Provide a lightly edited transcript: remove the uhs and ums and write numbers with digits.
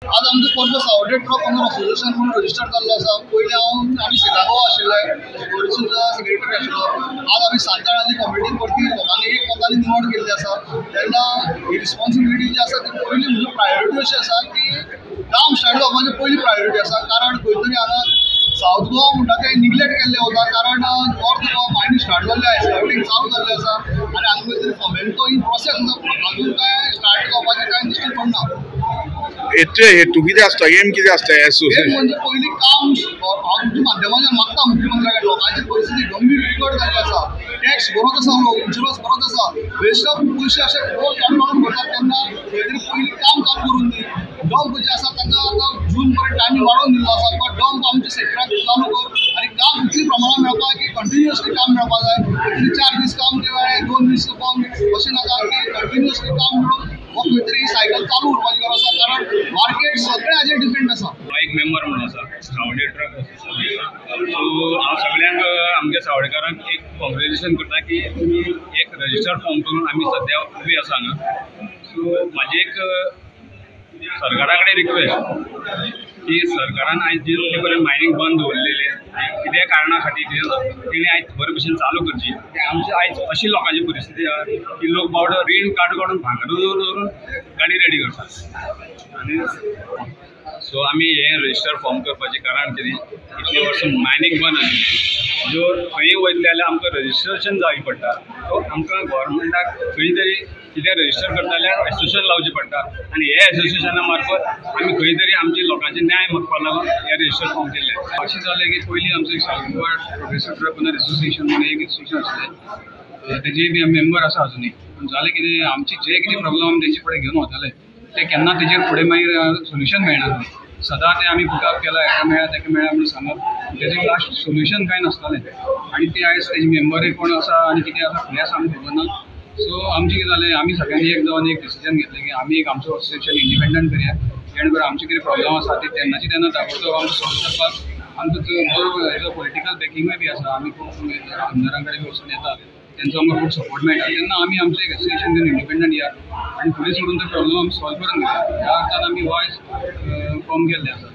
आज आमचो परतो सावड्डे ट्रक ओनर असोसिएशन म्हणून रजिस्टर जाल्लो आसा. पयलीं हांव आमी सिलागो आशिल्ले, ओरिजिनल सेक्रेटरी आशिल्लो. आज आमी 7 जाणांची कमिटी परती लोकांनी एक मतांनी निवड केल्ली आसा. तेन्ना ही रिस्पॉन्सिबिलिटी जी आसा ती पयली म्हजी प्रायोरिटी अशी आसा की काम स्टार्ट जावपाची पयली प्रायोरिटी आसा. कारण खंय तरी हांगा सावथ गोवा म्हणटा तें निग्लेक्ट केल्लें वता, कारण नॉर्थ गोवा मायनींग स्टार्ट जाल्लें आसा, एक्सकवेटींग चालू जाल्लें आसा आनी हांगा खंय तरी फोमेंटो इन प्रोसेस आसा, पूण अजून काय स्टार्ट जावपाचें कांय दिश्टी पडना. हेचे हेतू कितें आसता, एम कितें आसता एसोसिएशन? म्हणजे पयलीं काम हांव तुमच्या माध्यमांतल्यान मागता मुख्यमंत्र्या कडेन, लोकांची परिस्थिती गंभीर बिकट जाल्ली आसा, टॅक्स भरत आसा लोक, इन्शुरन्स भरत आसा, वेस्ट ऑफ पयशे अशे रोज काडून काडून भरतात. तेन्ना खंय तरी पयलीं काम चालू करून दी. डंप जे आसा ताका आतां जून पर्यंत टायमींग वाडोवन दिल्लो आसा, बट डंप आमच्या सेक्टराक चालू कर आनी काम इतले प्रमाणान मेळपाक की कंटिन्युअसली काम मेळपाक जाय. खंय 4 दीस काम मेळ्ळें, 2 दीस बंद अशें नाका की कंटिन्युअसली काम मेळून हो खंय तरी सायकल चालू उरपाची गरज आसा, कारण मार्केट सगळें हाजेर डिपेंड आसा. हांव एक मेंबर म्हणून आसा सावड्डे ट्रक असोसिएशन. सो हांव सगळ्यांक आमच्या सावडेकारांक एक कॉंग्रेच्युलेशन करता की तुमी एक रजिस्टर फॉर्म करून आमी सद्या उबी आसा हांगा. सो म्हाजी एक सरकारा कडेन रिक्वेस्ट की सरकारान आयज जितले पर्यंत मायनींग बंद दवरलेली कितें कारणा खातीर कितें तेणी आयज बरे भशेन चालू करची. आमची आयज अशी लोकांची परिस्थिती आहा की लोक बावडो रीण काडून काडून भांगर दवरून दवरून गाडी रेडी करतात. आनी सो आमी हें रजिस्टर फॉर्म करपाचें कारण कितें, इतलीं वर्सां मायनींग बंद आशिल्ली, ज्यो खंय वयतले जाल्यार आमकां रजिस्ट्रेशन जाय पडटा. सो आमकां गोवोरमेंटाक खंय तरी कितें रजिस्टर करता जाल्यार एसोसिएशन लावचें पडटा आनी हे एसोसिएशना मार्फत आमी खंय तरी आमचे लोकांचे न्याय मागपाक लागून हें रजिस्टर फॉर्म केल्लें. अशें जालें की पयलीं आमचो एक South Goa progressive truck owner association म्हणून एक इन्स्टिट्यूशन आसलें, तेजे बी आमी मेंबर आसा अजुनूय. पूण जालें कितें, आमचे जे कितें प्रॉब्लम आमी तेजे फुडें घेवन वताले ते केन्ना तेजेर फुडें मागीर सोल्युशन मेळना. सदां ते आमी पुटअप केला, हेका मेळ्ळा तेका मेळ्ळा म्हणून सांगप, तेजें लास्ट सोल्युशन कांय नासतालें. आनी ते आयज तेजे मेंबरूय कोण आसा आनी कितें आसा फुडें आसा आमकां खबर ना. सो आमचें कितें जालें, आमी सगळ्यांनी एक जावन एक डिसिजन घेतलें की आमी एक आमचो असोसिएशन इंडिपेंडंट करया, जेणे करून आमचे कितें प्रॉब्लम आसा ते तेन्नाचे तेन्ना ताबडतोब आमकां सॉल्व करपाक आमकां बरो हेजो पॉलिटिकल बॅकिंगूय बी आसा. आमी खूब आमदारां कडेन बी वचून येता, तेंचो आमकां खूब सपोर्ट मेळटा. तेन्ना आमी आमचें एक एसोसिएशन घेवन इंडिपेंडंट या आनी फुडें सोडून तो प्रॉब्लम आमी सॉल्व करून घेया. ह्या अर्थान आमी वॉयस फॉर्म केल्लें आसा.